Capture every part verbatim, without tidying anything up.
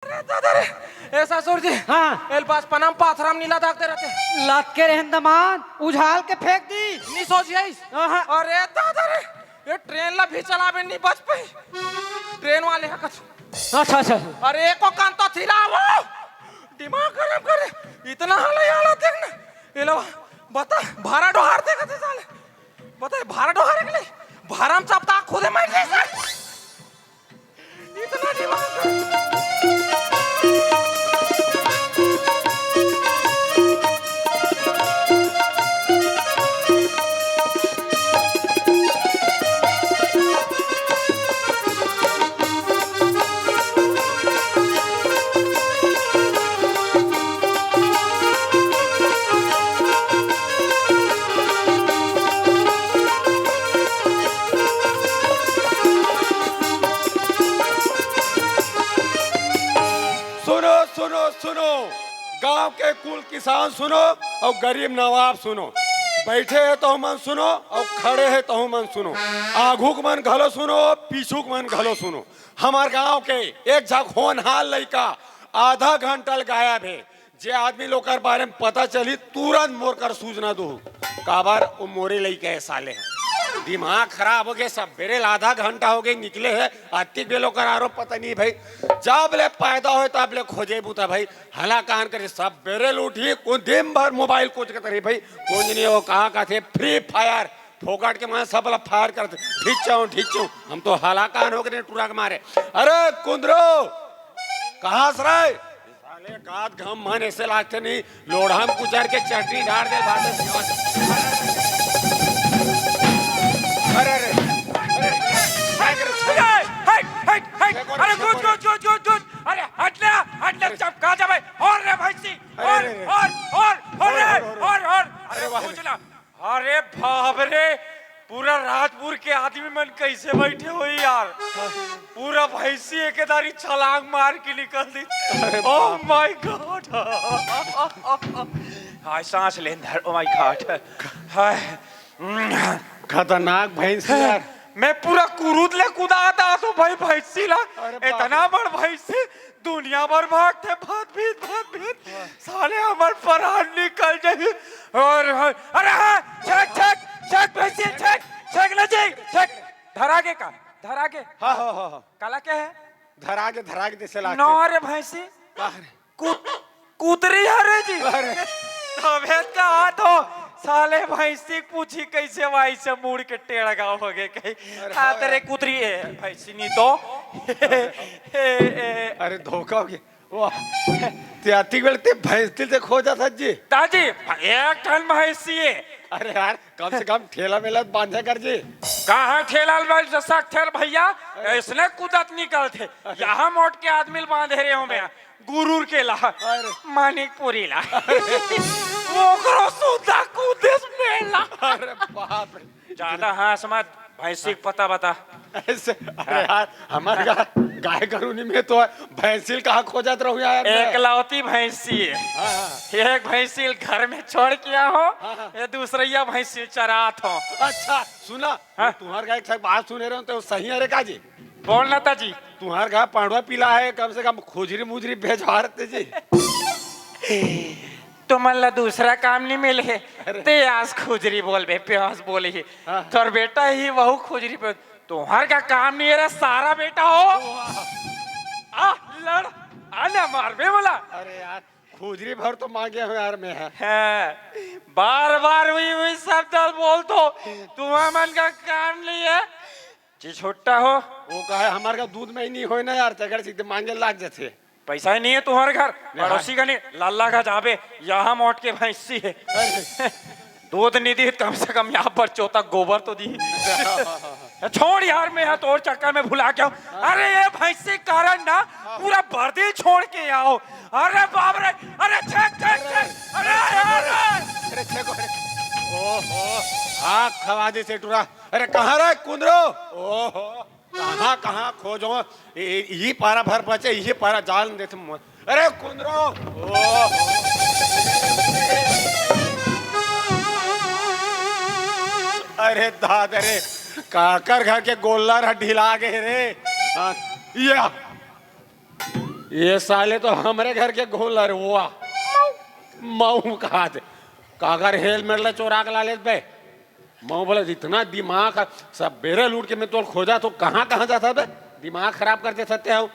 अरे दादा रे, ए ससुर जी। हाँ। एला बचपना म पाथरा म नी लदाके रहितेस। लदके रहेन दमांद, उझाल के फेंक दिस। नी सोझियाइस। हाँ, हाँ। अरे दादा रे, ए ट्रेन ला भी चलाबे नी बच पाही। ट्रेन वाले ह कछु। अच्छा, अच्छा। अरे एको कान तो थिला वो। दिमाग गरम करे। इतना हलई हालत देख ना। एला बता, भारा डोहार देखत हे साले। बता, भारा डोहार के ले। भारा म चपता खुदे मर जाए साले। इतना दिमाग। सुनो, सुनो, सुनो, गांव के कुल किसान सुनो अउ गरीब नवाब सुनो। बइठे हे तहू मन सुनो अउ खड़े हे तहू मन सुनो। आघू के मन घलो सुनो, पीछू के मन घलो सुनो। हमर गांव के एक झक होनहार लइका आधा घंटा ले गायब हे। जे आदमी ल ओकर बारे म पता चलही, तुरंत मोर कर सूचना दो। काबर ओ मोरे लइका हे साले ह। दिमाग खराब होगे, सबेरे ले आधा घंटा होगे निकले हे, अतिक बेर ले ओकर आरो पता नहीं भई। जब ले पैदा होय तब ले खोजे बुता भई, हलाकान करे, सबेरे ले उठही, कोन दिन भर मोबाइल कोचकत रही भई, कोन जनी ओ कहा कथे Free Fire, फोकट के मारे सब ला फायर करथे, ढिच्चो, ढिच्चो। हम तो हलाकान होगे टूरा के मारे। अरे कुंदरू, कहाँ हस रे? साले का घमंड अइसे लागथे नहीं, लोढ़ा म कुचर के चटनी डार दे, बाटे। अरे, अरे, अरे, हट, हट, हट, हट। अरे, गुद, गुद, गुद, गुद, गुद। अरे, हट ले, हट ले, चपका जाबे। और रे भैंसी, अरे, और, अरे, अरे। और, और, और रे, अरे, अरे, अरे। और, और। अरे, अरे, वाह। कुछ ना। अरे बाप रे, पूरा राजपुर के आदमी मन कइसे बइठे होही यार। पूरा भैंसी एके दारी छलांग मार के निकल दिस। अरे Oh बाप। My God। हाय, सांस लेन धर, Oh my God। हाय। खतरनाक भैंसी यार। मैं पूरा कुरुद ले कुदात आत हों भई भैंसी ला। अरे बाप रे। इतना बड़ भैंसी। दुनिया भर भागथे, भाग भीत, भाग भीत। हाँ। साले हमर परान निकल जाही। और, और, अरे हाँ, छेक, छेक, छेक, भैंसी, छेक, छेक ले जाई, छेक। धरा गे का? धरा गे? हाँ, हाँ, हाँ, हाँ। काला के हे? धरा गे, धरा गे जइसे लागथे। नो रे भैंसी। का रे? कुत-, कुतरी हरे जी। अरे। तभे त कहत हों, साले भैंसी के पूछी कइसे वाइसे मुड़ के टेढ़ गाँव होगे कहीं। अरे हाँ, हाँ तेरे यार। कुतरी हे, भैंसी नहीं तो। ए, ए, अरे धोखा होगे। वाह। ते अतिक बेर ते भैंसी ल खोजत हस जी। दाजी, एक ठन भैंसी हे। अरे यार, कम से कम ठेला मेला बांधे कर जी। कहाँ ठेला ल बांध सकथे भैया? अरे। अइसने कुदत निकलथे। अरे। यहाँ मोट के आदमी ल बांधे रहे हों मैं। गुरूर के ला, अरे। मानिकपुरी ला। अरे। ओकरो सुद्धा कुदेस मेला। अरे बाप रे। ज्यादा हाँस मत, भैंसी के पता बता। अइसे, अरे यार, हमर गा-, गाय गरू नी में तो भैंसी ल कहाँ खोजत रहूँ यार मैं? एकलौती भैंसी हे। हाँ, हाँ। एक भैंसी ल घर में छोड़ के आए हों, हाँ, हाँ। ये दूसरइया भैंसी ल चरात हों। अच्छा, सुना, हाँ। तुँहर गाय के बात सुने रहेंव, तो सही हे रे का जी? बोल ना ता जी। तुँहर घर पांडवा पीला हे, कम से कम खुजरी मुजरी भेजवा रहते जी। तुमन ला दूसरा काम नहीं मिले हे। अरे। ते आज खुजरी बोलबे, प्यास बोले हे। हाँ। तोर बेटा ही वहू खुजरी पे, तुँहर का काम नहीं हे रे सारा बेटा हो। वाह। आ, लड़, आ ना मारबे बोला। अरे यार, खुजरी भर तो मांगे हों यार मैं, हाँ। हाँ, बार बार वही, वही शब्द बोलथो, तुँहर मन का काम नहीं हे। जी छुट्टा हो। वो कहे, "हमर का दूध में ही नहीं होय ना यार, तेकर सीधे मांगे लाग जाथे।" पैसा ही नहीं हे तुँहर घर, नहीं, पड़ोसी हाँ। का नहीं, लल्ला का जाबे, यहाँ मोट के भैंसी हे। अरे। दूध नहीं दी, कम से कम यहाँ पर चोता गोबर तो दी। छोड़ यार, मैं यहाँ तोर चक्कर में भुला के आऊँ। अरे ये भैंसी के कारण ना पूरा बर्दी छोड़ के आओ। अरे बाप रे, अरे छेक, छेक, छेक, अरे यार। अरे छेक, अरे। ओहो, आग खवा दे से टूरा। अरे कहाँ रे कुंदरू? ओहो, कहाँ, कहाँ खोजों? इ-, इ-, इही पारा भर बचे, इही पारा जाल देथे मोर। अरे कुंदरू! ओहो। अरे दादा रे, काकर घर के गोल्लर ह ढिला गे रे। हाँ, या। ये साले तो हमरे घर के गोल्लर, वाह। मऊ कहा थे, काकर हेलमेट ला चोरा के ला लेत बे। मऊ बोले, इतना दिमाग है, सब बेरे लूट के मैं तोल खोजा तो कहाँ कहाँ जाता बे, दिमाग खराब कर दे सकते हो।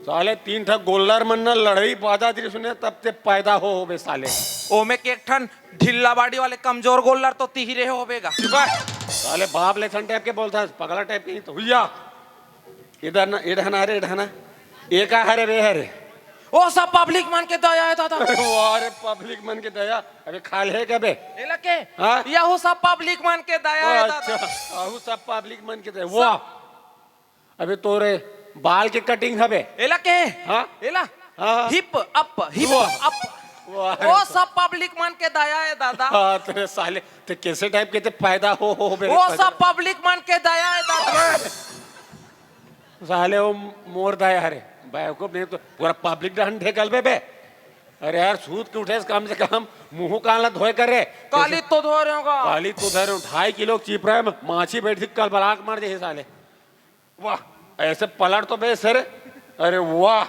साले तीन ठा गोल्लर मन न लड़ई बाजा दिस सुने तब ते पैदा हो होबे साले। ओमे के एक ठन ढिल्ला बाड़ी वाले कमजोर गोल्लर तो तिहिरे होबे गा। चुप है। साले बाप ले ठन टाइप के बोलता है, पगला टाइप के ही तो हुआ। इधर ना, इधर ना रे, इधर ना। ये का हरे बे हरे? ओ सब पब्लिक मन के दया है दादा। अरे वाह रे, पब्लिक मन के दया। अबे खाल है क्या बे? एला के? हाँ? यहू सब पब्लिक मन के दया है दादा। अच्छा, अहू सब पब्लिक मन के दया। वाह। अबे तोरे बाल के कटिंग हबे? एला के? हाँ? एला? हाँ, हाँ। हिप अप, हिप वाह। अप। वाह रे। ओ सब पब्लिक मन के दया है दादा। हाँ, तेरे साले, ते कैसे टाइप के ते पैदा हो, हो, हो, मेरे ओ पैदा सब पब्लिक मन के दया है दादा। साले वो मोर दया हरे, बेवकूफ नहीं तो पूरा पब्लिक डहन ढेकल बे बे। अरे यार, सूत के उठे से कम से कम मुंह कान ला धोए कर रे। काली तो धो रहे होगा। काली तो धो रहे हो, ढाई किलो चिपरा में माछी बैठी कल बलाक मार दे साले। वाह, ऐसे पलट तो बे सर। अरे वाह,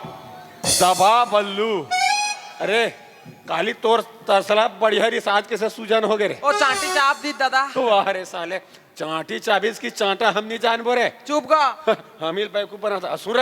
दबा बल्लू। अरे काली तोर तसला बढ़िया रिस, आज कैसे सूजन हो गए रे? ओ चांटी चाप दी दादा। वाह रे साले, चांटी चाबिस की चांटा हम नहीं जानबो रे। चुप गा। हम ही बेवकूफ बना था। असुर,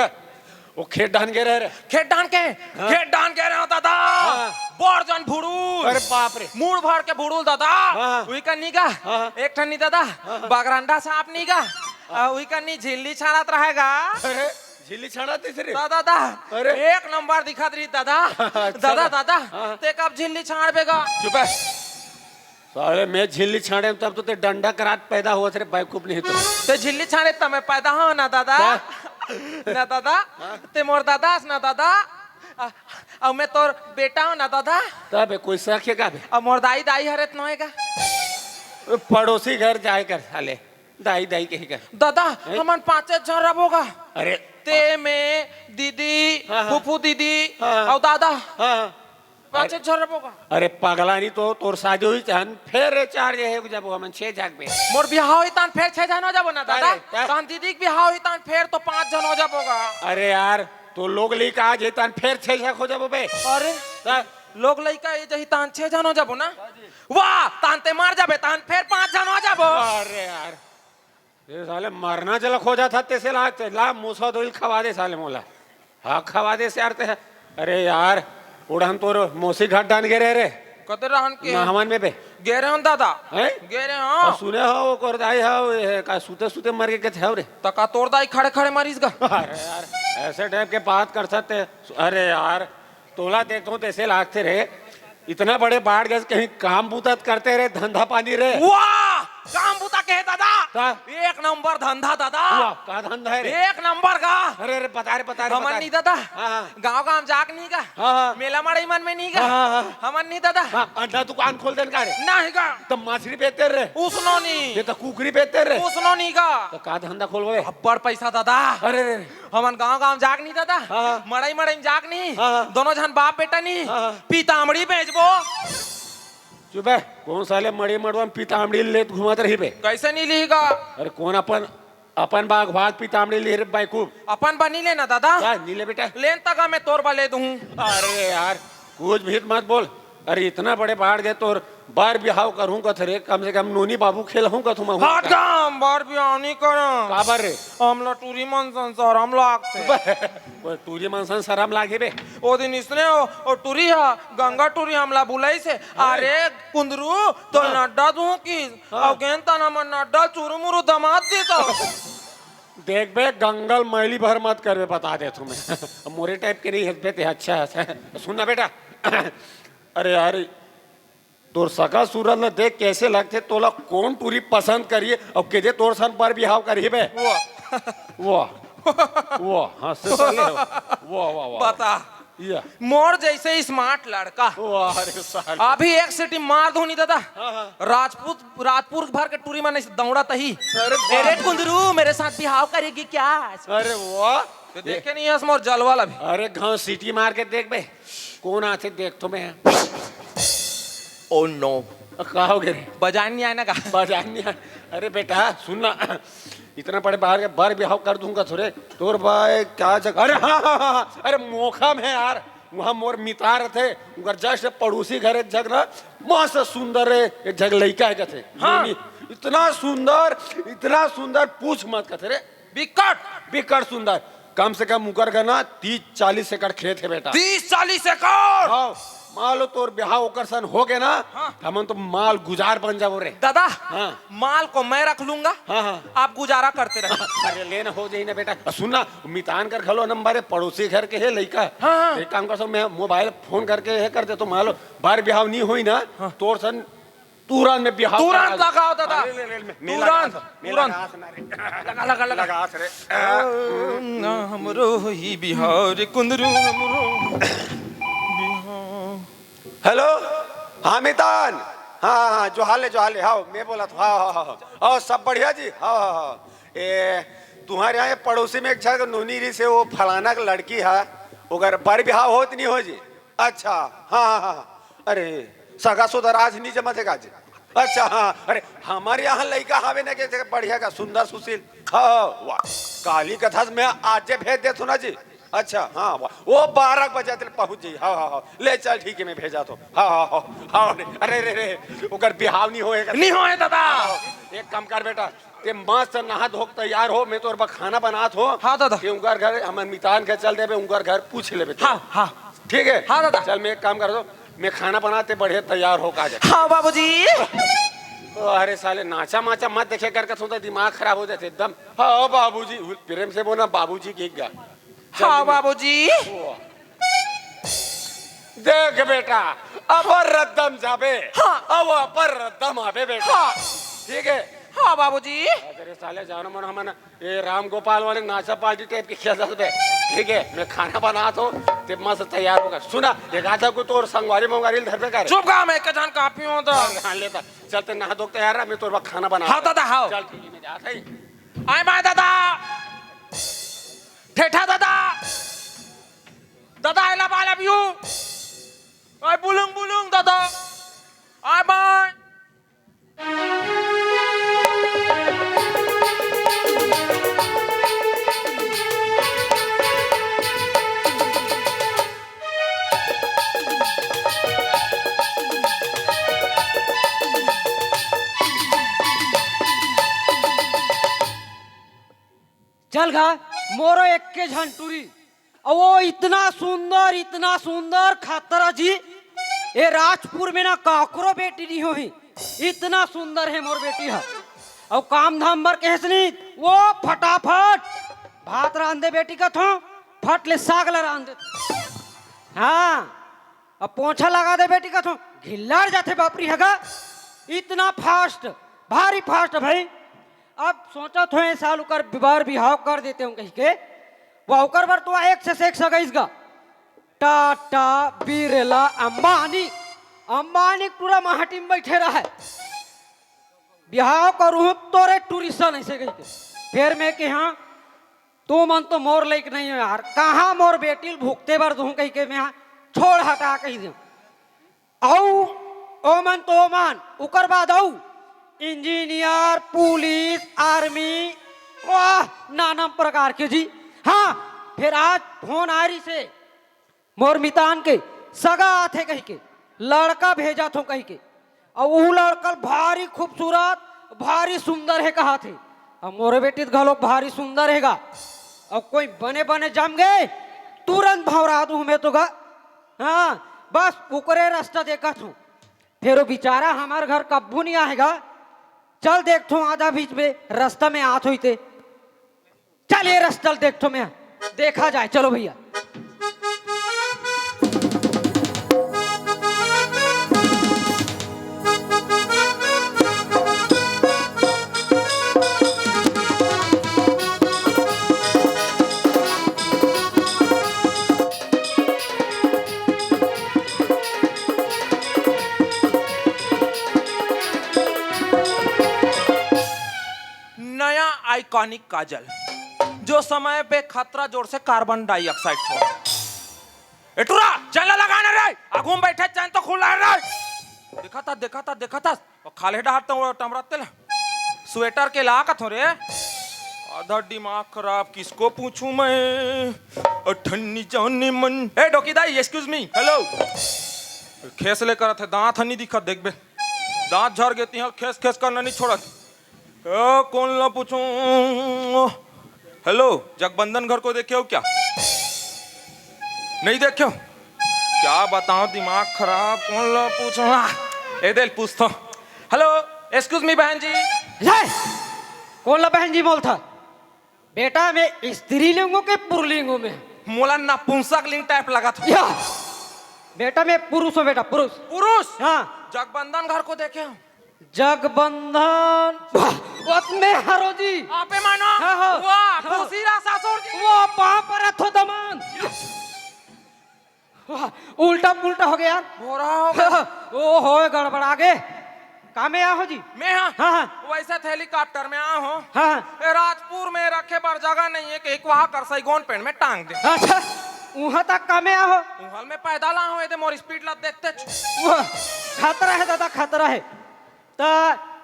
वो खेत डान के रह रे। खेत डान के, हाँ। खेत डान के रहे हो दादा। हाँ। बड़ जन भुड़ुल। अरे बाप रे। मूड़ भर के भुड़ुल दादा। हाँ। उही का नी गा। हाँ। एक ठन नी दादा। हाँ। बगरंडा सांप नी गा। आ, उही का नी झिल्ली छाड़त रहेगा। अरे, झिल्ली छाड़त रही रे? दादा, दादा। अरे। एक नंबर दिखत रही दादा। अच्छा। दादा, दादा। हाँ। ते कब झिल्ली छाड़बे गा? चुप है। साले, मैं झिल्ली छाड़े तब तो ते डंडा करात पैदा हुआ रे, बेवकूफ नहीं तो। ते झिल्ली छाड़े त मैं पैदा हो ना दादा। का? ना दादा। हाँ? ते मोर दादा हस ना दादा। आ, अउ मैं तोर बेटा हो ना दादा। तब कोई शक है का बे? अउ मोर दाई, दाई हरे त नोएगा। पड़ोसी घर जाए कर साले, दाई दाई कही कर। दादा, हैं? हमन पांचे झन रबो गा। अरे। ते, मैं, दीदी, हाँ, हाँ। फूफू दीदी, हाँ। अउ दादा। हाँ। पांचे झन रबो गा। अरे पगला नहीं तो तोर शादी हुई तहन फेर रे चार जे है जब हमन छह जाग बे। मोर बिहाव ही तहन फेर छह झन हो जाबो ना दादा। अरे, त- तहन दीदी के बिहाव ही तहन फेर तो पांच झन हो जाबो गा। अरे यार, तो लोग लइका आ जाई तहन फेर छह जाग हो जाबो बे। अरे, त- लोग लइका ए जही तहन छह झन हो जाबो ना। वाह, तहन ते मर जाबे, तहन फेर पांच झन हो जाबो। अरे यार, ये साले मरना चला खोजा था तेसे लाग ते ला मूसा दोइल खवा दे साले मोला। हाँ, खवा दे से यार ते। अरे यार, उड़हन तोर मौसी घाट डान गे रहे रे। कते रहन के? नहवन में बे। गे रहे हन दादा। हैं? गे रहे हन। और सुने हो, वो कोर दाई हो, ये का सूते सूते मर के कथे हो रे? त का तोर दाई खड़े खड़े मरिस गा? अरे यार, ऐसे टाइप के बात कर सकते। अरे यार, तोला देखथों तैसे लागथे रे, इतना बड़े बाढ़ गए, कहीं काम बूता करते रे, धंधा पानी रे। वाह, काम बूता के हे दादा। का? एक नंबर धंधा दादा। वाह, का धंधा है रे? एक नंबर का। अरे, अरे, बता रे, बता रे, हमन बता रे। नहीं दादा। हाँ, हाँ। गाँव गाँव जाक नहीं का। हाँ, हाँ। मेला मड़ई मन में नहीं का। हाँ, हाँ, हाँ। हमन नहीं दादा। हाँ, अंडा दुकान खोल देन का रे? नहीं का। तो मछली बेचते रे? उसनो नहीं। ये तो कुकरी बेचते रे? उसनो नहीं का। तो का धंधा खोलबे? अब्बड़ पैसा दादा। अरे, अरे, अरे। हमन गांव-गांव जाक नहीं दादा, हाँ। मड़ई-मड़ई में जाक नहीं, हाँ। दोनों झन बाप बेटा नहीं, हाँ। पीतामड़ी बेचबो। चुप है, कौन साले मड़ई-मड़वा में पीतामड़ी लेत घुमत रही बे? कैसे नहीं लिही गा? अरे कौन अपन, अपन बाग भाग पीतामड़ी लिही रे बेवकूफ? अपन बा नहीं लेना दादा। का नहीं ले बेटा? लेन तक मैं तोर बा ले दूँ। अरे यार, कुछ भी मत बोल। अरे इतना बड़े बाढ़ गए तोर बर बिहाव करहूं कथे रे, कम से कम नोनी बाबू खेलहूं कथू महूं। हट गा, हम बर बिहाव नहीं करन। काबर रे? हमला टूरी मन सन शरम लागथे। ओए, टूरी मन सन शरम लागे बे। ओ दिन इसने ओ, ओ टूरी हा, गंगा टूरी हमला बुलाइस हे। अरे कुंदरू, तो हाँ। नड्डा दूं कि? हाँ। अउ गेंद तना मन नड्डा चुरू मुरू दमाद दी तो। देख बे, गंगल मैली भर मत करबे, बता देथों मैं। मोरे टाइप के नहीं हंसबे ते, अच्छा है। सुन ना बेटा, अरे यार, तोर सका सूरत ल देख कैसे लगथे, तोला कौन टूरी पसंद करिए, अउ केदे तोर सन बर बिहाव करिए बे? वाह। वाह। वाह, हंसे साले हो। वाह, वाह, वाह। बता। या। मोर जैसे smart लड़का। वाह रे साले। अभी एक सीटी मार दूं नहीं दादा। हाँ, हाँ। राजपूत, राजपुर भर के टूरी मन ऐसे दौड़त ही। अरे बाप। "ए रे कुंदरू, मेरे साथ बिहाव करेगी क्या?" अरे वाह। तो देखे नहीं हस मोर जलवा ला भी। अरे घाव सीटी मार के देख बे, कौन आथे देख तो मैं। Oh no। का हो गए रे? बजान नहीं आए ना का? बजान नहीं आए। अरे बेटा सुन ना, इतना बड़े बाहर के बर बिहाव कर दूंगा थोरे। तोर भाई क्या जग, अरे हाँ, हाँ, हाँ, हाँ, अरे मोखा में यार, वहाँ मोर मितान रथे, उनकर just पड़ोसी घर एक जग ना, मस्त सुंदर है, एक जग लइका है कथे। हाँ। नोनी, इतना सुंदर, इतना सुंदर, पूछ मत कथे रे। बिकट। बिकट सुंदर। कम से कम उकर घर ना तीस चालीस एकड़ खेत है बेटा। तीस चालीस एकड़? हाँ, मान लो तोर बिहाव ओकर सन हो गए ना, हाँ। हमन तो माल गुजार बन जाबो रे। दादा, हाँ। माल को मैं रख लूंगा, हाँ, हाँ। आप गुजारा करते रहो। अरे ले ना, हो जाई ना बेटा। सुन ना, मितान कर घलो नंबर है, पड़ोसी घर के है लइका। हाँ, हाँ। एक काम कर सो, मैं मोबाइल फोन करके ये कर दे तो मान लो बार बिहाव नहीं होई ना, हाँ। तोर सन तुरंत में बिहाव तुरंत करा दे। लगाओ दादा। अरे ले, ले, ले, मैं तुरंत, लगास, मैं तुरंत। लगास ना रे। लगा, लगा, लगा। लगास रे। ना हमरो ही बिहाव रे कुंदरू हमरो बिहाव। हेलो, हाँ मितान, हाँ, हाँ, हाँ, जोहार ले, जोहार ले, हाँ, मैं बोला था, हाँ, हाँ, हाँ, हाँ। और सब बढ़िया जी? हाँ, हाँ, हाँ। ए, तुम्हारे यहाँ ये पड़ोसी में एक झन नोनी रहिसे, वो फलाना के लड़की है, ओकर बर बिहाव होत नहीं हो जी? अच्छा, हाँ, हाँ, हाँ, हाँ। अरे, सगा सोदर आज नहीं जमा थे का जी? अच्छा, हाँ, अरे, हमारे यहाँ लइका हवे ना के बढ़िया का, सुंदर सुशील। हाँ, हाँ, वाह, काली कथा से मैं आज भेज देत हूँ ना जी। अच्छा, हाँ, वाह, वो बारह बजे तक पहुँच जाई। हाँ, हाँ, हाँ, ले चल, ठीक है, मैं भेजा तो। हाँ, हाँ, हाँ, हाँ, अरे, अरे, अरे, अरे, ओकर बिहाव नहीं होए का? नहीं होए दादा। हाँ, एक काम कर बेटा, ते मस्त नहा धो के तैयार हो, मैं तोर बर खाना बनात हो। हाँ दादा। ते उनकर घर, हमर मितान के चल देबे, उनकर घर पूछ लेबे तो। हाँ, हाँ। ठीक है? हाँ दादा। चल, मैं एक काम कर दो, मैं खाना बनाते बढ़िया तैयार हो का जा। हाँ बाबूजी। ओ, अरे साले, नाचा माचा मत देखे करके सोचा, दिमाग खराब हो जाते एकदम। हाँ बाबूजी, प्रेम से बोलना बाबूजी के गा। हाँ बाबूजी। देख बेटा, अबर रद्दम जाबे, हाँ। अब अबर रद्दम आबे बेटा। हाँ। ठीक है? हाँ बाबूजी। अरे साले, जानो मन हमन ये राम गोपाल वाले नाचा पार्टी टाइप के खेल बे। ठीक है, मैं खाना बनात हूँ, ते मस्त तैयार होगा। सुना, एक आधा को तो और संगवारी मंगवारी धर पे कर। चुप गा, मैं एक जन काफी हूँ तो। हाँ, लेता। चल, ते नहा धो के तैयार रह, मैं तोर बर खाना बना। हाँ दादा, हाँ। चल, ठीक है, मैं जात हई। आय माय दादा, ठेठा दादा, दादा, I love, I love you। आय बुलुंग बुलुंग दादा, आय माय। चल गा, मोरो एक्के झन टूरी। अउ वो इतना सुंदर, इतना सुंदर खतरा जी, ए राजपुर में ना काकरो बेटी नहीं होही, इतना सुंदर है मोर बेटी ह। अउ काम धाम बर कहेस नहीं, वो फटाफट भात रांध दे बेटी कथों, फट ले साग ला रांध दे। हाँ, अब पोछा लगा दे बेटी कथों, घिल्लार जाथे बापरी हगा, इतना fast, भारी fast भाई। अब सोचत हों, ए साल ओकर बर बिहाव कर देते हों कहिके, वो ओकर बर तो एक से एक सगईस गा। टाटा, बिरला, अंबानी, अंबानी के टूरा माटी में बैठे रहे। बिहाव करूँ तोरे टूरी सन ऐसे कहिके। फिर मैं के हाँ, तुमन तो मोर लाइक नहीं हो यार, कहाँ मोर बेटी ल भुगते बर दूँ कहिके मैं हाँ, छोड़ हटा कहि देंव। अउ ओमन तो ओमन, ओकर बाद अउ इंजीनियर, पुलिस, आर्मी, वाह, नाना प्रकार के जी। हाँ, फिर आज फोन आ रहिस हे मोर मितान के, सगा आथे कहिके, लड़का भेजत हों कहिके। अउ ऊ लड़का भारी खूबसूरत, भारी सुंदर हे कहत हे। अब मोर बेटी त घलोक भारी सुंदर हे गा। अउ कोई बने बने जम गे, तुरंत भंवरा दूँ मैं तो गा। हाँ, बस ओकरे रस्ता देखत हों। फेर वो बेचारा हमर घर कब्बो नहीं आय गा। चल देखथों, आधा बीच में रस्ता में आत होही ते। चल ये रस्ता ल देखथों मैं, देखा जाए। चलो भैया। नया आइकॉनिक काजल, जो समय पे खतरा जोर से कार्बन डाइऑक्साइड छोड़। ए टूरा, चल ना लगा ना रे, आगू में बैठे चैन तो खुला है रे। देखा था, देखा था, देखा था, और खाले डाहर तो टमरा तेल, स्वेटर के ला कथों रे। आधा दिमाग खराब, किसको पूछूं मैं? अठन्नी जाने मन। ए, डोकी दाई, excuse me, hello। खेस ले करत हे, दांत ह नी दिखत, देखबे। दांत झर गे तिहां, खेस खेस करना नहीं छोड़त। ए, कौन ला पूछूं? Hello, जगबंधन घर को देखे हो क्या? नहीं देखे हो? क्या बताओ, दिमाग खराब, कौन ला पूछूं? आ, ए दे ल पूछथों। Hello, excuse me बहन जी। ले, कौन ला बहन जी बोलथस? बेटा, मैं स्त्रीलिंग हूं के पुरलिंग हूं मैं? मोला नपुंसक लिंग type लगत हे। या, बेटा, मैं पुरुष हूं बेटा, पुरुष। पुरुष? हाँ। जगबंधन घर को देखे हो? जगबंधन, वाह, वो मैं हरो जी। आपे मानो? हाँ, हाँ। वाह, हाँ। खुशी रहा ससुर जी। वाह, पाँव परत हों दमांद। वाह, उल्टा पुल्टा हो गे यार। भोरा हो गे। ओ होय, गड़बड़ा गे। का में आए हो जी? मैं हाँ। हाँ, हाँ। वैसे त helicopter में आए हों। हाँ, हाँ। ए, राजपुर में रखे बर जगह नहीं हे कि एक वहाँ कर सैगोन पेड़ में टांग दे। अच्छा, उहाँ तक का में आए हो? उहाँ में पैदल आए हों, ए दे मोर speed ला देखते छ। वाह, खतरा हे दादा, खतरा हे। त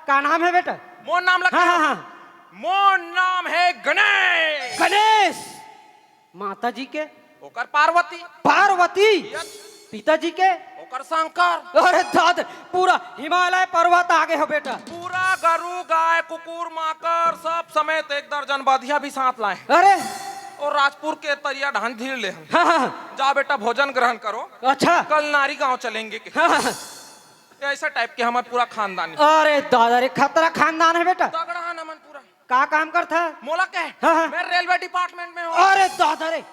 का नाम हे बेटा? मोर नाम ला हाँ, का? हाँ, हाँ। मोर नाम हे गणेश। गणेश। माता जी के? ओकर पार्वती। पार्वती? यस। पिताजी के? ओकर शंकर। अरे दादा, पूरा हिमालय पर्वत आ गे हो बेटा। पूरा गरु, गाय, कुकुर, माकर सब समेत एक दर्जन बधिया भी साथ लाए। अरे। अउ राजपुर के तरिया ढांढ धीर ले हन। हाँ, हाँ। जा बेटा, भोजन ग्रहण करो। अच्छा। कल नारी गांव चलेंगे के। हाँ, हाँ। ऐसा type के हमर पूरा खानदानी। अरे दादा रे, खतरा खानदान हे बेटा। तगड़ा हे नमन पूरा। का काम करथा? मोला कहे? हाँ, हाँ। मैं railway department में हूँ। अरे दादा रे,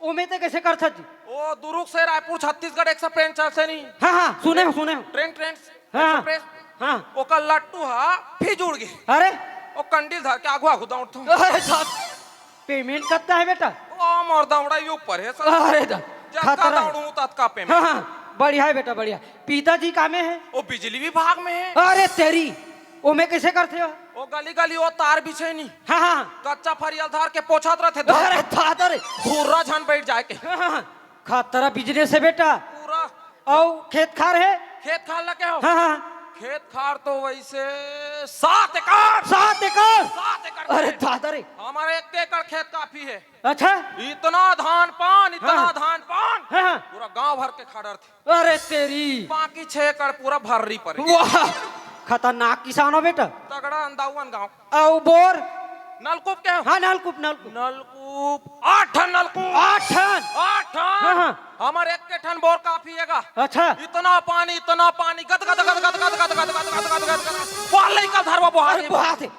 ओमे ते कैसे करथा जी? ओ दुरुग से रायपुर छत्तीसगढ़ express चलथे नहीं। हाँ, हाँ, सुने हों, सुने हों। Train, train, हाँ, express। हाँ। ओकर लट्टू हा फिर जुड़ गे। अरे। ओ कंडील धर के आगू आगू दौड़थों। अरे दादा, payment कत्ता हे बेटा? ओ मोर दौड़ा ये ऊपर हे सर। अरे दा, जतका खतरा हे। दौड़ूं ततका payment। हाँ, हाँ, बढ़िया हे बेटा, बढ़िया। पिताजी का में हे? ओ बिजली विभाग में हे। अरे तेरी, ओमे कैसे करथे हो? ओ गली गली ओ तार बिछे नहीं। हाँ, हाँ। कच्चा फरियल धर के पोछत रहिथे। अरे दादा रे। धुर्रा झन बैठ जाए के। हाँ, हाँ, हाँ। खतरा business हे बेटा। पूरा। अउ खेत खार हे? खेत खार ला कहे हो? हाँ, हाँ। खेत खार तो वैसे सात एकड़। सात एकड़? सात एकड़ अरे खेत। दादा रे। हमर एक एकड़ खेत काफी हे। अच्छा। इतना धान पान, इतना हाँ। धान पान। हाँ, हाँ। पूरा गांव भर के खा डरथे। अरे तेरी। बाकी छह एकड़ पूरा भर्री परे। वाह, खतरनाक किसान हो बेटा। तगड़ा अंदावन गांव। अउ बोर? नलकूप कहे हो? हाँ, नलकूप, नलकूप। नलकूप, आठ ठन नलकूप। आठ ठन? आठ ठन। हाँ, हाँ। हमर एक के ठन बोर काफी हे गा। अच्छा। इतना पानी, इतना पानी, गद, गद, गद। वाह, लइका धरवा बोहा अरे, दे। बोहा दे।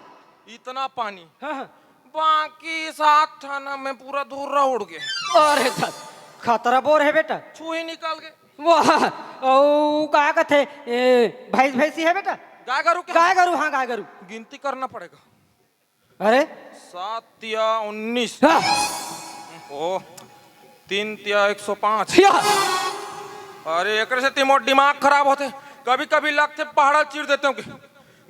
इतना पानी। हाँ, हाँ। बाकी सात ठन में पूरा धुर्रा उड़ गे। अरे, ध-, खतरा बोर हे बेटा। छुही निकल गे। वाह, अउ का कथे, ए, भैंस, भैंसी हे बेटा? गाय गरु के? गाय गरु, हाँ, गाय गरु। गिनती करना पड़ेगा। अरे? सात तिया उन्नीस। हाँ। ओ, तीन तिया एक सौ पाँच। या। अरे, एकरे से ते मोर दिमाग खराब होथे। कभी-कभी लगथे पहाड़ा चीर देते हो कि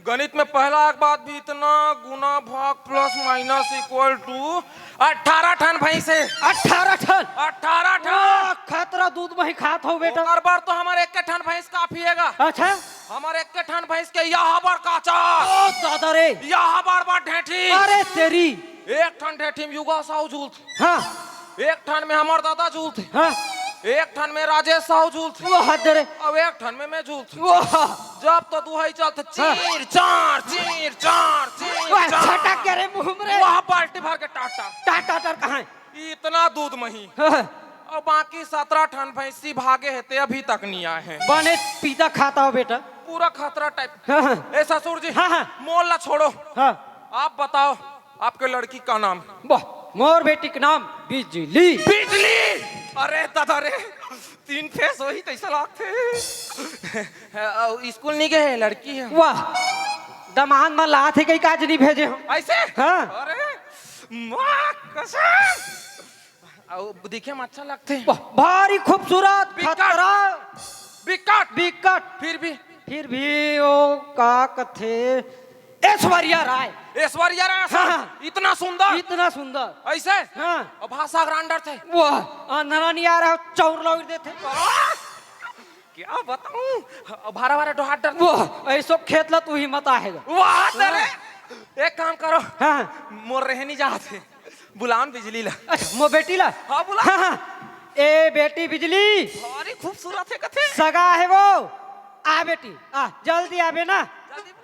गणित में पहला एक बात भी इतना गुना भाग plus minus equal to अठारह ठन भैंस हे। अठारह ठन? अठारह ठन। वाह, खतरा दूध मही खात हो बेटा। ओकर बर तो हमर एक ठन भैंस काफी हे गा। अच्छा। हमर एक ठन भैंस के यह बड़ काचा। ओ दादा रे। यह बड़ बड़ ढेठी। अरे तेरी। एक ठन ढेठी में युगा साहू झूलथे। हाँ। एक ठन में हमर दादा झूलथे। हाँ। एक ठन में राजेश साहू झूलथे। वाह दे रे। अउ एक ठन में मैं झूलथों। वाह। जब तो दुहाई चलथे, हाँ। चीर चार, चीर चार, चीर वाह, चार। छटक गे रे मुंह में रे। वाह, बाल्टी भर के टाटा। टाटा टर कहाँ हे? इतना दूध मही। हाँ। अउ बाकी सतरा ठन भैंसी भागे हे, ते अभी तक नहीं आए हे। बने पीता खाता हो बेटा। पूरा खतरा type। हाँ, हाँ। ए ससुर जी, हाँ, हाँ। मोर ला छोड़ो। हाँ। आप बताओ, आपके लड़की का नाम? वाह, मोर बेटी के नाम बिजली। बिजली? अरे दादा रे, तीन फेस होही तैसा लागथे। अउ स्कूल नहीं गए, लड़की हे। वाह, दमांद मन ला आथे कई काज नहीं भेजे हो। ऐसे? हाँ। अरे, माँ कसम। अउ दिखे में अच्छा लगथे। वाह, भारी खूबसूरत, बिकट। खतरा। बिकट। बिकट। फिर भी। फिर भी वो का कथे, ऐश्वर्या राय। ऐश्वर्या राय, हाँ, हाँ। इतना सुंदर। इतना सुंदर। ऐसे? हाँ। अउ भाषा ग्रांडर थे। वाह, अंधरा नहीं आ रहा, चौर लौर देथे। क्या बताऊं? अउ भारा भारा डोहार डर। वाह, ऐसो खेत ला तू ही मत आएगा। वाह, तेरे। हाँ। एक काम करो। हाँ, हाँ। मोर रहनी जात हे, बुलाओ न बिजली ला। अच्छा, मोर बेटी ला? हाँ, बुला। हाँ, हाँ। ए बेटी बिजली। अरे, खूबसूरत हे कथे। सगा हे वो। आ बेटी, आ, जल्दी आबे ना। जल्दी बुला।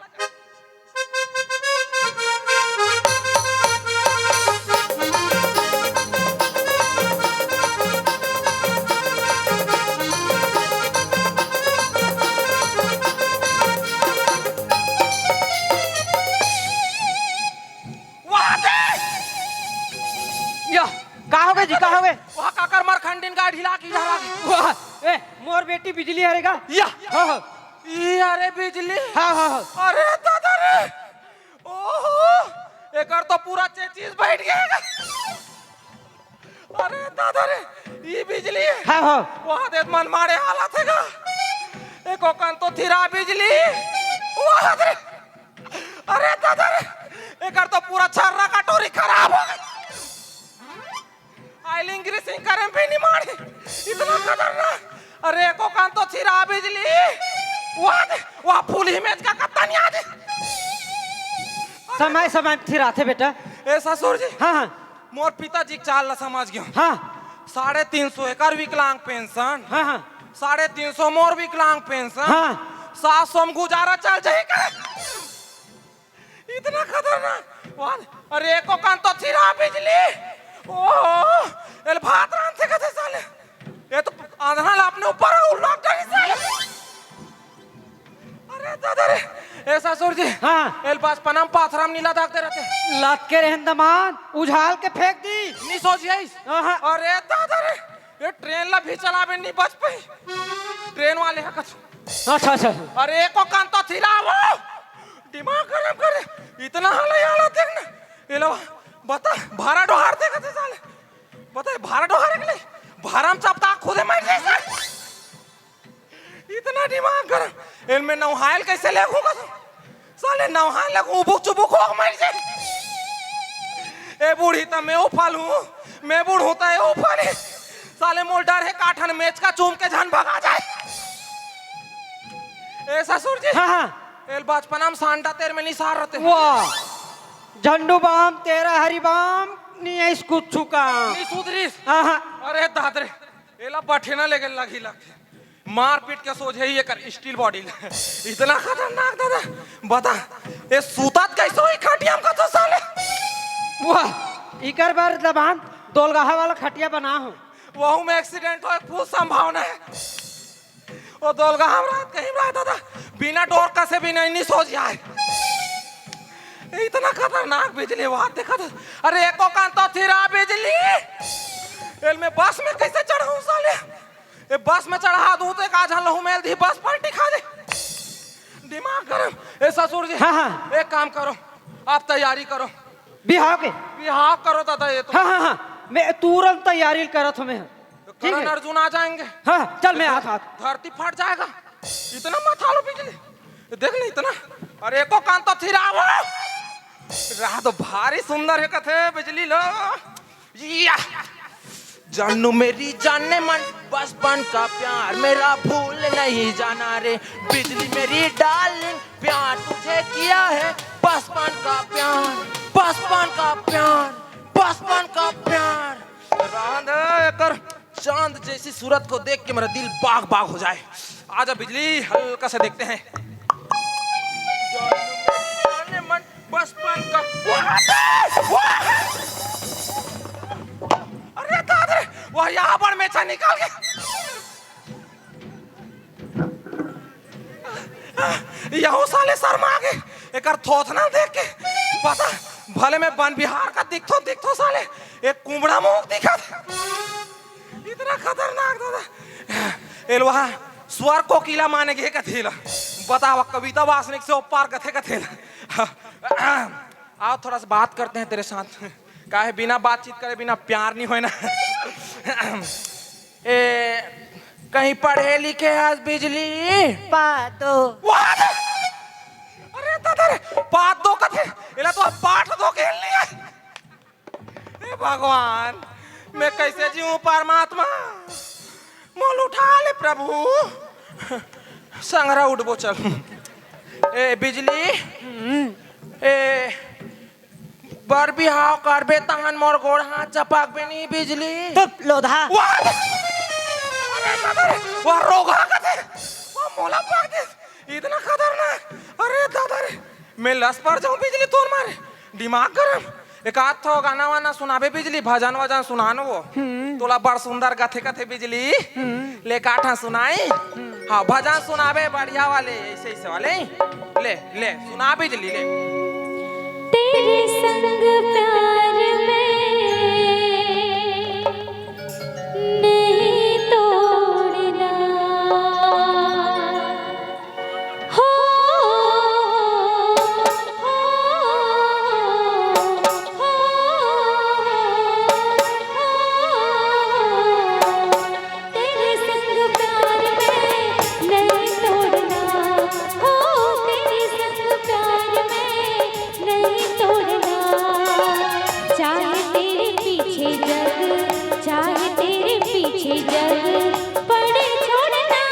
वाह दे! या, का होगे जी, का होगे? वाह, काकर मरखंडिन गाय ढिला के इधर आ गई। वाह, ए, मोर बेटी बिजली हरे गा। या। हाँ, हाँ। ई अरे बिजली। हाँ, हाँ, हाँ। अरे दादा रे। ओहो, एकर तो पूरा चेचिस बैठ गया। अरे दादा रे, ई बिजली हे। हाँ, हाँ। वाह दे, मन मारे हालत हे गा। एको कन तो थिरा बिजली। वाह दे। अरे दादा रे, एकर तो पूरा छर्रा कटोरी खराब हो गई। आयलिंग ग्रीसिंग करे में भी नहीं मारे, इतना खतरनाक। अरे एको कन तो थिरा बिजली। वाह दे, वाह फूल ही मेज का कत्ता नहीं आ दे। समय समय में थिराथे बेटा। ए ससुर जी। हाँ, हाँ। मोर पिताजी के चाल ला समझ गयो। हाँ। साढ़े तीन सौ एकर विकलांग पेंशन। हाँ, हाँ। साढ़े तीन सौ मोर विकलांग पेंशन। हाँ। सात सौ में गुजारा चल जाही का? इतना खतरनाक। वाह, अरे एको कन तो थिरा बिजली। ओहो, एल भात रांधथे कथे साले। ये तो आंधरा ला अपने ऊपर उल्लाट डाली साले। अरे दादा रे, ए ससुर जी। हाँ। एल बचपना में पाथरा में नीला दाग दे रहते। लत के रहन दमान, उझाल के फेंक दी। नहीं सोच यही। हाँ। अरे दादा रे, ये ट्रेन ला भी चलावे नहीं बच पाई। ट्रेन वाले हा कछु। अच्छा, अच्छा। अरे एको कन तो थिरावो, दिमाग गरम कर दे। इतना हाल है यार, देख ना। ये लो, बता, भारा डोहार देखा थे साले। बता, भारा डोहार के लिए, भारा में चपता खुदे मर जाए साले। इतना दिमाग गरम। एल में नौहायल कैसे लेगहूँ का तू? साले नौहायल लेगहूँ, उबुक चुबुक हो मर जाए। ए बूढ़ी त मैं उफल हूँ, मैं बूढ़ हूँ त ए उफल है। साले मोल डर है काठन मेच का चूम के झन भगा जाए। ए ससुर जी। हाँ, हाँ। एल बचपना में सांडा तेर में निसार रहते। वाह। झंडू बाम, तेरा हरी बाम, नहीं है इस कुछ छुका। नहीं सुधरीस। हाँ, हाँ। अरे दादरे, एला बठेना लेके लगी लगते। मारपीट के सोझे ही एकर स्टील बॉडी ले। इतना खतरनाक दादा। बता, ये सूतत कैसे होई खटिया में कथो साले? वाह, इकर बार दबान दोलगाहा वाला खटिया बना हो। वहू में एक्सीडेंट होए फुल संभावना है। वो दोलगाहा में रात कहीं रहा दादा, बिना डोर कसे भी नहीं, नहीं सोझ आए। इतना खतरनाक बिजली बात देखा था। अरे एको कान तो थिरा बिजली। एल में बस में कैसे चढ़ाऊं साले? ए बस में चढ़ा दूं तो एक आध लहू मेल दी, बस पलटी खा दे। दिमाग गरम। ए ससुर जी, हाँ, हाँ। एक काम करो, आप तैयारी करो। बिहाव के? बिहाव करो दादा, ये तो। हाँ, हाँ, हाँ, मैं तुरंत तैयारी करत हूँ मैं। तो ठीक है। करण अर्जुन आ जाएंगे। हाँ, चल मैं हाथ हाथ। धरती फट जाएगा। इतना मत हालो बिजली। देख ना इतना। अरे एको कान तो थिरावो। राह तो भारी सुंदर है कथे बिजली लो। या! जानू मेरी जाने मन, बचपन का प्यार मेरा भूल नहीं जाना रे। बिजली मेरी डार्लिंग, प्यार तुझे किया है, बचपन का प्यार, बचपन का प्यार, बचपन का प्यार। रांध कर चांद जैसी सूरत को देख के मेरा दिल बाग बाग हो जाए। आजा बिजली, हल्का सा देखते हैं। जानू मेरी जाने मन, बचपन का। अरे दादा रे, वह यहाँ पर मेछा निकाल के। यहू साले शर्मा गे, एकर थोथना देख के। पता, भले मैं बन बिहार का दिखथो, दिखथो साले, एक कुमड़ा मुंह दिखा। इतना खतरनाक दादा। एलवा स्वर कोकिला माने गे कथेला। बतावा कविता वासनिक से ऊपर कथे कथेला। आओ थोड़ा सा बात करते हैं तेरे साथ। काहे बिना बातचीत करे बिना प्यार नहीं होए ना। ए, कहीं पढ़े लिखे आज बिजली? पादो। वाह! अरे दादा रे, पादो कथे। एला तो पाठ दो खेल लिया। हे भगवान, मैं कैसे जीऊं परमात्मा? मोल उठा ले प्रभु। संगरा उठबो चल। ए बिजली, ए, बर बिहाव करबे तहन मोर गोड़ हाथ चपकबे नी बिजली। तो लोधा। वाह! अरे दादा रे, वाह रोगहा कथे। वाह मोला पाक दे। इतना खतरनाक। अरे दादा रे, मैं लस पर जाऊं बिजली तोर मारे। दिमाग गरम। एक आध ठो गाना वाना सुनाबे बिजली, भजन वजन सुनान वो। तोला बड़ सुंदर गथे कथे बिजली। ले काठा सुनाई। हाँ, भजन सुनाबे बढ़िया वाले, ऐसे, ऐसे वाले। ले, ले, सुना बिजली, ले। तेरे संग प्यार में नहीं तोड़ना। हो, हो, हो, हो, तेरे संग प्यार में नहीं तोड़ना, हो, तेरे संग प्यार में नहीं तोड़ना। चाहे तेरे पीछे जग, चाहे तेरे पीछे जग पड़े छोड़ना,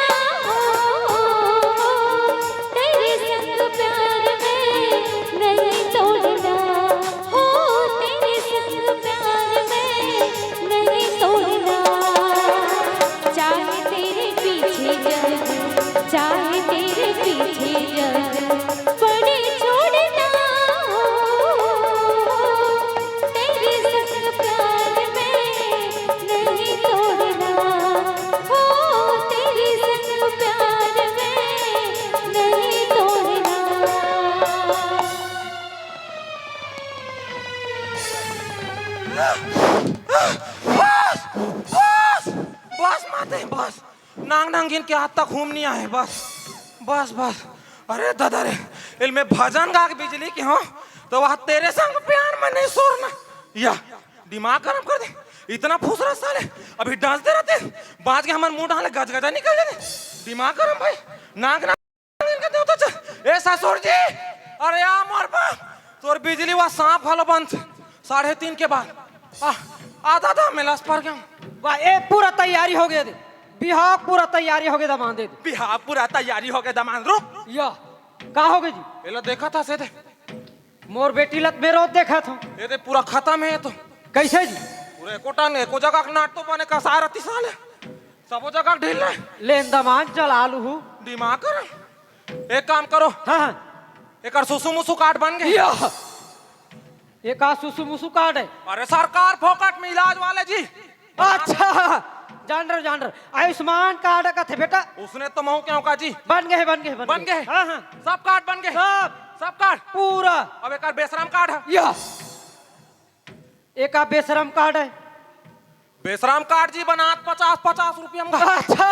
हो, तेरे संग प्यार में नहीं तोड़ना, हो, तेरे संग प्यार में नहीं तोड़ना। चाहे तेरे पीछे जग, चाहे तेरे पीछे जग पड़े छोड़ना, हो, तेरे संग प्यार में नहीं तोड़ना, हो, तेरे संग प्यार में नहीं तोड़ना। बस, बस, बस माते, बस। नांग नांगिन के हाथ तक घूम नहीं आए, बस, बस, बस। अरे दादा रे, एल में भजन गा के बिजली के हो, तो वह तेरे संग प्यार में नहीं सोरना। या, दिमाग गरम कर दे। इतना फुसरा साले, अभी डांस दे रहते, बाज के हमारे मुंह डाले गजगजा निकल जाते। दिमाग गरम भाई, नांग नांग इनका देवता चल। ए ससुर जी, अरे आ मोर बाप, तोर बिजली वा सांप घलो बंद साढ़े तीन के बाद। आ, आ दादा, मैं लस पर गया हूँ। वाह, ए पूरा तैयारी हो गया दे। बिहाव पूरा तैयारी हो गया दमांद दे। बिहाव पूरा तैयारी हो गया दमांद, रुक। या, का हो गया जी? एला देखा था से दे। मोर बेटी लत में रोज देखा था। ये दे पूरा खत्म है ये तो। कैसे जी? पूरे एको टन, एको जगह के नाट तो बने कसा रहती साले। सबो जगह ढील ले। लेन दमांद चला लूहू। दिमाग कर। एक काम करो। हाँ, हाँ। एकर सुसु मुसु कार्ड बन गए। या। एका सुसु मुसु कार्ड है? अरे सरकार फोकट में इलाज वाले जी। अच्छा, जान रहे, जान रहे। आयुष्मान कार्ड कथे बेटा। उसने तो महू के का जी। बन गए, बन गए, बन बन गए। गए? हाँ, हाँ। सब कार्ड बन गए? सब। सब कार्ड? पूरा। अब एकर बेशरम कार्ड है। या। एका बेशरम कार्ड है। बेशरम कार्ड जी बनात पचास, पचास रुपया में। अच्छा,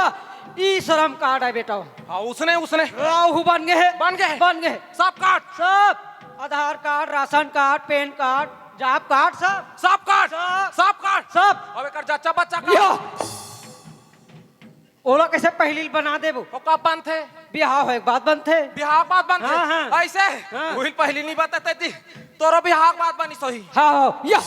ई श्रम कार्ड है बेटा। हाँ, उसने, उसने। राहु बन गए है। बन गए। बन गए। सब कार्ड। सब। Aadhaar card, ration card, PAN card, job card, सब। सब कार्ड। सब। सब कार्ड। सब। अब एकर जच्चा बच्चा का? या। ओला कैसे पहली बना देबो? ओका बनथे। बिहाव होए के बाद बनथे। बिहाव बाद बनथे। हाँ, हाँ। ऐसे? हाँ। वही पहली नहीं बताते थी। तोरो बिहाव बाद बनी सही। हाँ, हाँ। या।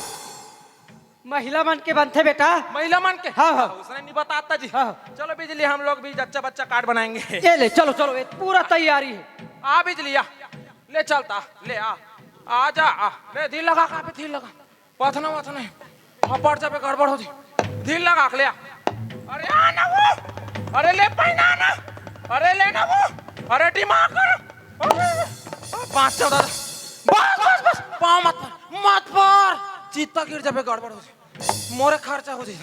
महिला मन के बनथे बेटा। महिला मन के? हाँ, हाँ। उसने नहीं बताता जी। हाँ। चलो बिजली, हम लोग भी जच्चा बच्चा कार्ड बनाएंगे। ये ले, चलो, चलो, ये पूरा तैयारी है। आ बिजली, आ। ले चलता, ले आ। आ जा, आ। ले धीर लगा, कहाँ पे धीर लगा? पथना वथना है। हाँ, पड़ जाबे, गड़बड़ हो जी। धीर लगा के ले आ। अरे आ ना वो। अरे ले पहना ना। अरे ले ना वो। अरे दिमाग कर। अरे, आ, बाँच जाओ दादा। बस, बस, बस। पाँव मत पर। मत पर। चित्ता गिर जाबे, गड़बड़ हो जी। मोरे खर्चा हो जी।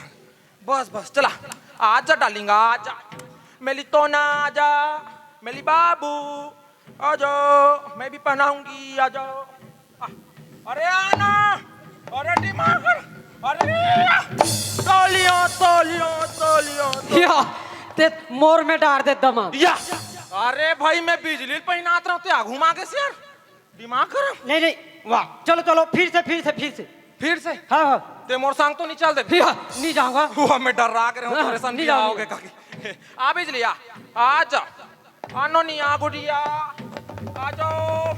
बस, बस, चला। आजा डार्लिंग, आजा। मेली तोना, आजा। मेली बाबू, आजा। मैं भी पहनाऊंगी, आजा। आ, अरे आना। अरे दिमाग। अरे तालियां, तालियां, तालियां, तालियां। या, ते मोर में डार दे दमा। या। अरे भाई, मैं बिजली पहनात रहते, आ घुमा के सियार। दिमाग खराब। नहीं, नहीं। वाह। चलो, चलो, फिर से, फिर से, फिर से। फिर से? हाँ, हाँ। ते मोर संग तो नहीं चल दे। हाँ, नहीं जाऊंगा। वो मैं डर्रा के रहूं, हाँ, परेशान नहीं भी जाऊंगा। आओगे काकी। आ बिजली, आ। आ जा। आनो नहीं, आ गुड़िया। आ जाओ।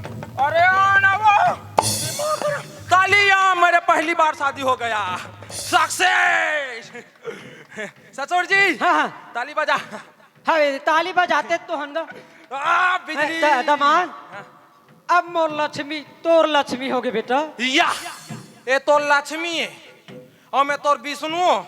अरे आना वो। दिमाग खराब। तालियां, मेरे पहली बार शादी हो गया। सक्सेस। ससुर जी। हाँ, हाँ। ताली बजा। हाँ, ये ताली बजाते तो हन गा। आ, बिजली। हाँ, द-, दमांद। हाँ। अब मोर लक्ष्मी तोर लक्ष्मी होगे बेटा। या, ये तोर लक्ष्मी हे, अउ मैं तोर विष्णु हों,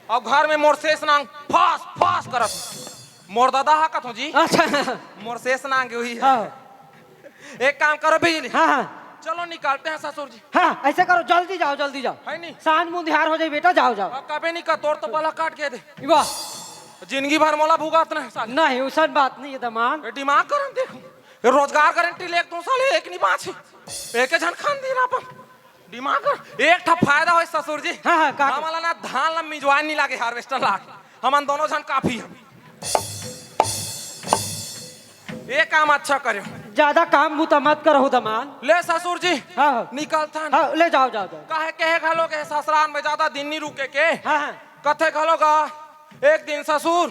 अउ घर में मोर शेष नांग फस फस करत हे। मोर ददा हा कथों जी। अच्छा। मोर शेष नांग उही हे। हाँ। एक काम करो बिजली। हाँ, हाँ। चलो निकलते हैं ससुर जी। हाँ, ऐसे करो, जल्दी जाओ, जल्दी जाओ। है नहीं? सांझ मुंधियार हो जाई बेटा, जाओ, जाओ। अब कबे नहीं का, तोर तो बला काट के दे। वाह। जिंदगी भर मोला भुगतना हे साले। नहीं, उसन बात नहीं हे दमांद। ये दिमाग गरम देखो। ये रोजगार गारंटी ले एक दो साले, एक नहीं बांचे। एक झन खान दे अपन। दिमाग गरम। एक ठा फायदा होय ससुर जी। हाँ, हाँ, का? हमला ना धान ला मिंजवाए नहीं लागे, harvester ला। हमन दोनों झन काफी हन। ये काम अच्छा करे। ज्यादा काम बूता मत करहू दमांद। ले ससुर जी, हाँ, हाँ। निकलथन। हाँ, ले जाओ, जाओ, जाओ। काहे कहे घलो के ससुराल में ज्यादा दिन नहीं रुके के। हाँ, हाँ। कथे घलो गा, एक दिन ससुर,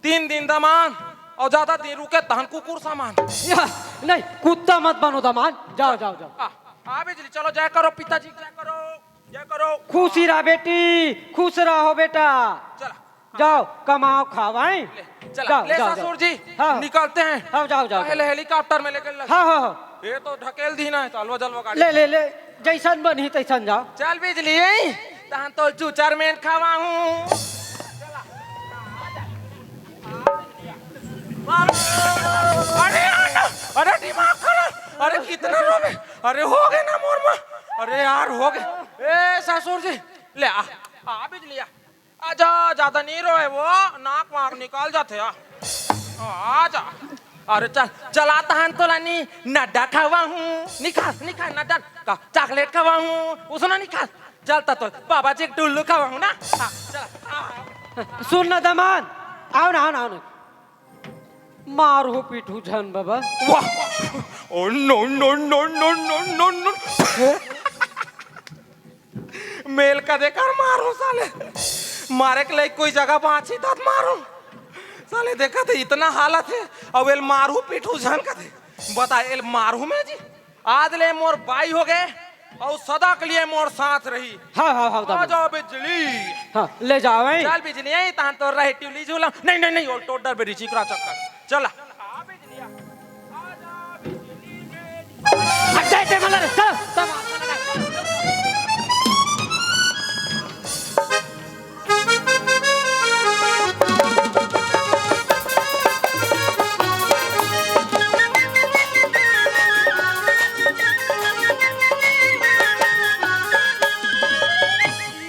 तीन दिन दमांद, अउ ज्यादा दिन रुके तहन कुकुर समान। या, नहीं, कुत्ता मत बनो दमांद। जाओ, जाओ, जाओ। आ, आ बिजली, चलो जय करो पिताजी, जय करो, जय करो। खुशी रह बेटी, खुश रहो बेटा। चला। जाओ, कमाओ, खाओ, हैं? ले, चला, जाओ, ले जाओ, ससुर जाओ। जी, हाँ। निकलते हैं। हाँ, जाओ, जाओ, पहले जाओ। Helicopter में लेके लग। हाँ, हाँ, हाँ। ये तो ढकेल दी ना, तो अलवा जलवा गाड़ी। ले, ले, ले, जैसन बनही तैसन जाओ। चल बिजली, तहन तो चूचर में खवाहूँ। अरे, अरे, अरे, दिमाग खराब। अरे, कितना रोवे। अरे, हो गए ना मोर माँ। अरे यार, हो गए। ए, ससुर जी, ले आ, आ बिजली आ। आजा, ज्यादा नहीं रोए वो, नाक वाक निकाल जाते आ। आजा। अरे चल, चलाता हन तोला नी, नड्डा खवाहूँ, निकाल, निकाल नड्डा, का, chocolate खवाहूँ, उसना निकाल, चलता तो, बाबा जी टुल्लू खवाहूँ ना, हाँ, चल, हाँ। सुन ना दमांद, आओ ना, आओ ना, आओ ना। मारहू पीटहू झन बाबा। वाह। Oh no, no, no, no, no, no, no। मेल का देकर मारहू साले। मारे के लायक कोई जगह बांची तब मारहू। साले देखा थे इतना हालत हे। अब एल मारहू पीटहू झन कथे। बता एल मारहू मैं जी। आज ले मोर बाई हो गए। अउ सदा के लिए मोर साथ रही। हाँ, हाँ, हाँ, आ दमांद। जाओ बिजली। हाँ, ले जाओ, हैं? चल बिजली, यहीं तहन तो रहे टिवली झूला। नहीं, नहीं, नहीं, ओल टोडर बेरी चिकरा चक्कर। चला। आ बिजली, आ। आ जा बिजली बेरी। हट जाए टेबल रे, चल, चल।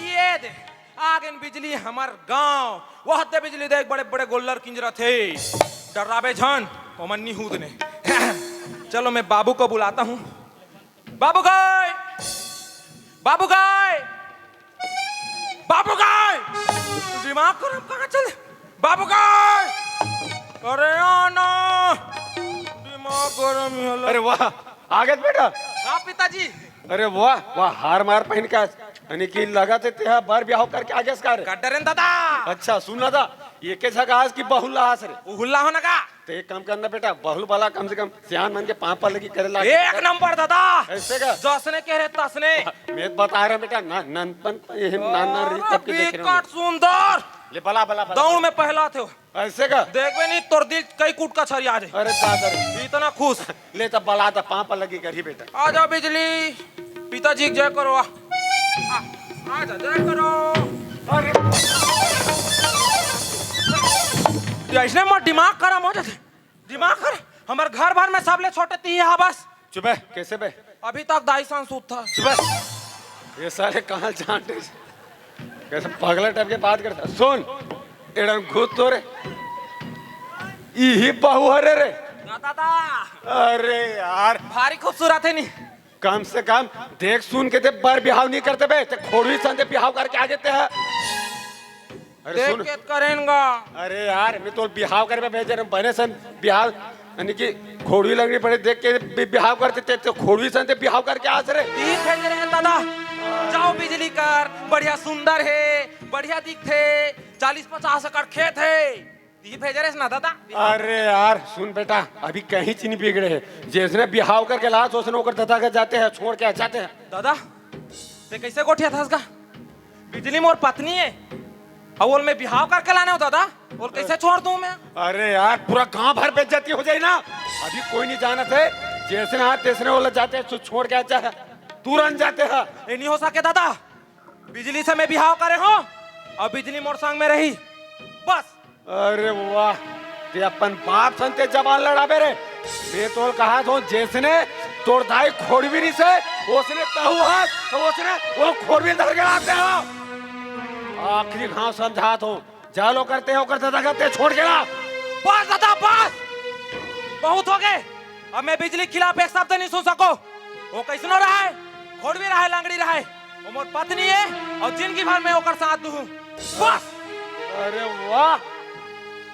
ये दे, आ गेन बिजली हमर गांव। वह दे बिजली देख, बड़े बड़े गोल्लर किंजरत हे। डर्राबे झन, ओमन नी हूदने। चलो, मैं बाबू को बुलाता हूँ। बाबू गाय, बाबू गाय, बाबू गाय। दिमाग गरम कहाँ चले? बाबू गाय, अरे आना। दिमाग गरम ही होला। अरे वाह, आ गए बेटा। हाँ पिताजी। अरे वाह वाह, हार मार पहिन के, यानी कि लगथे तेहा बर बिहाव करके आ गेस का रे? का डरेन दादा। अच्छा सुन ना दा, एके झक आस कि बहुला आस रे? उहुला हो ना का? ते एक काम करना बेटा, बहुल वाला कम से कम सियान मन के पाँव पर लगी करे लाग। एक नंबर दादा। ऐसे का? जसने कह रहे तसने। मैं बता रहा बेटा, ना, ननपन, ये नान, नान रही तब के देख रहे हो। विकट सुंदर। ले बला, बला, बला। दौड़ में पहला थे। ऐसे का? देखबे नहीं, तोर दिल कई कूट का छरिया दे। अरे दादा रे। इतना खुश। ले तब बला दा, पाँव पर लगी करही बेटा। आ जा बिजली, पिताजी के जय करो, आ। आ, आ जा, जय करो। अरे। ये ऐसने मोर दिमाग खराब हो जाथे। दिमाग खराब। हमर घर भर में सबले छोटे तिही हा बस। चुप है, कैसे बे? अभी तक दाई सन सूत था। चुप है। ये साले कहाँ जान रहे? कैसे पगला टाइप के बात करता? सुन, एड़न घुस तो रे। इही बहू हरे रे। ना दादा। अरे यार। भारी खूबसूरत है नी। कम से कम देख सुन के ते बर बिहाव नहीं करते बे, ते खोड़वी सन ते बिहाव करके आ जाते हैं। अरे देख सुन। के करेंगा। अरे यार, मैं तो बिहाव करे भेजे रहे, बने सन बिहाव, यानी कि खोड़वी लगनी पड़े, देख के बि-, बिहाव करते ते, ते खोड़वी सन ते बिहाव करके आस रे। ठीक है रे दादा, जाओ बिजली कर, बढ़िया सुंदर है, बढ़िया दिखथे, चालीस पचास एकड़ खेत है, ती भेजे रहे ना दादा। अरे यार, सुन बेटा, अभी कहीं चीज नहीं बिगड़े है, जैसने बिहाव करके लास, उसने ओकर दादा के जाते हैं, छोड़ के आ जाते हैं। दादा, ते कैसे गोठिया था इसका? बिजली मोर पत्नी है, अउ ओल मैं बिहाव करके लाने हो दादा, ओल कैसे छोड़ दूं मैं? अरे यार, पूरा गांव भर बेइज्जती हो जाए ना। अभी कोई नहीं जानत है, जैसने हा तैसने ओला जाते, छो-, छोड़ के आते हा, तुरंत जाते हा। ए नहीं हो सके दादा, बिजली से मैं बिहाव करे हों अउ बिजली मोर संग में रही, बस। अरे वाह, ते अपन बाप सन ते जबान लड़ाबे रे। मैं तोला कहत हों, जैसने तोर दाई खोड़वी रहिसे, ओसने तहूं हस, त ओसने ओ खोड़वी ल धर के लाते हो। आखिरी घांव समझात हों, जा लो करते हो, करते दगा ते छोड़ के ला। बस दादा, बस, बहुत होगे। अब मैं बिजली के खिलाफ एक शब्द नहीं सुन सकों। ओ कइसनो रहय, खोड़वी रहय, लंगड़ी रहय, ओ मोर पत्नी ए, अउ जिनगी भर मैं ओकर साथ दूहूं। बस। अरे वाह,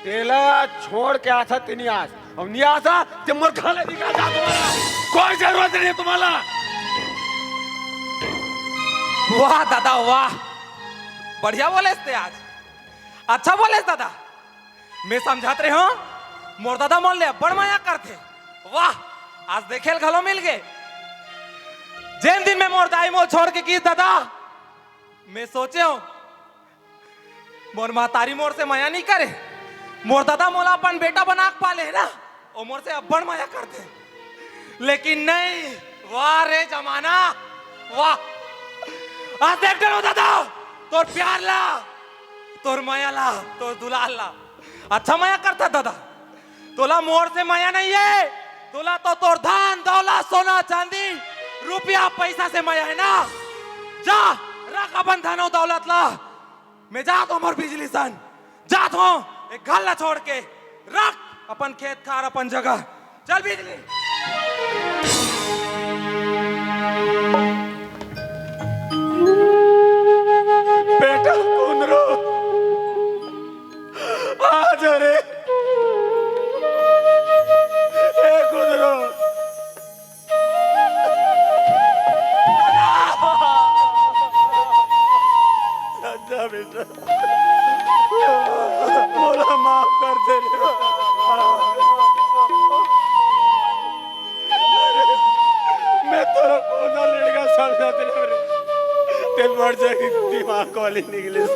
तेला छोड़ के आथंव ते नहीं आस, अउ नहीं आस ते मोर घर ले निकल जा तुम्हारा, कोई जरूरत नहीं तुम्हारा। वाह दादा वाह, बढ़िया बोलेस ते आज, अच्छा बोलेस दादा। मैं समझत रहेंव, मोर दादा मोर ले अब्बड़ मया करथे। वाह, आज देखे ल घलो मिल गे। जेन दिन में मोर दाई मोला छोड़ के गिस दादा, मैं सोचेंव, मोर महतारी मोर से मया नहीं करे, मोर दादा मोला अपन बेटा बना के पाले हे ना, ओ मोर से अब्बड़ मया करथे। लेकिन नहीं, वाह रे जमाना, वाह। आज देख डरेंव दादा, तोर प्यार ला, तोर मया ला, तोर दुलार ला। अच्छा मया करथस दादा, तोला मोर से मया नहीं हे, तोला तो तोर धन, दौलत, सोना, चांदी, रुपया, पैसा से मया हे ना। जा, रख अपन धन अउ दौलत ला। मैं जात हों मोर बिजली सन, जात हों, ए घर ला छोड़ के। रख अपन खेत खार, अपन जगह। चल बिजली। बेटा कुंदरू, आ जा रे। ए कुंदरू। जा बेटा, मोला माफ कर दे रे। मैं तोला कोना लड़का समझत रहेंव रे। ते बड़ जल्दी दिमाग वाली निकलिस।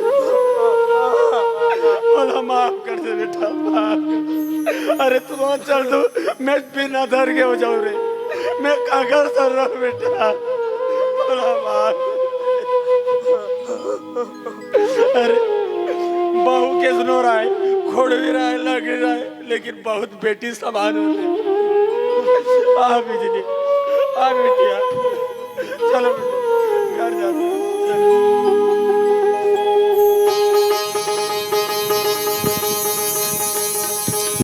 मोला माफ कर दे बेटा, माफ कर। अरे तैं चल तो, मैं बिना धर के हो जाहूं रे। मैं काकर सन रहूं बेटा, मोला माफ। अरे, बहू कइसनो रहय, खोड़वी रहय, लंगड़ी रहय, लेकिन बहू त बेटी समान होथे। आ बिजली, आ बिटिया, चलो बेटा।